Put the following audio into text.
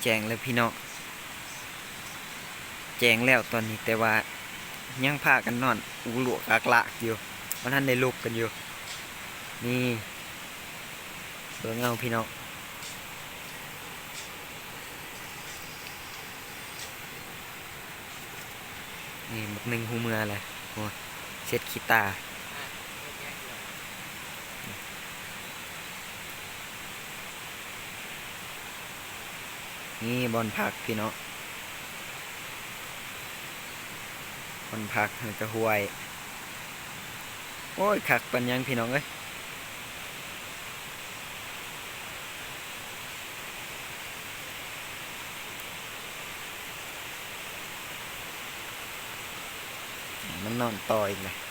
ແຈ້ງແລ້ວພີ່ນ້ອງ ແຈ້ງແລ້ວຕອນນີ້ ແຕ່ວ່າຍັງພາກັນນອນອຸລຸກອັກລາກຢູ່ ບໍ່ທັນໄດ້ລຸກກັນຢູ່. ນີ້ ເບິ່ງເອົາພີ່ນ້ອງ. ນີ້ບັກໜຶ່ງຮູ້ເມືອແຫຼະ ໂອ້ ເຊັດຂີ້ຕາ. ນີ້ບ່ອນພັກພີ່ນ້ອງ ບ່ອນພັກ ແລ້ວກະຫ້ວຍ. ໂອ້ຍ ຄັກປານຫຍັງພີ່ນ້ອງເອີຍ. ມັນນອນຕໍ່ອີກແລ້ວ.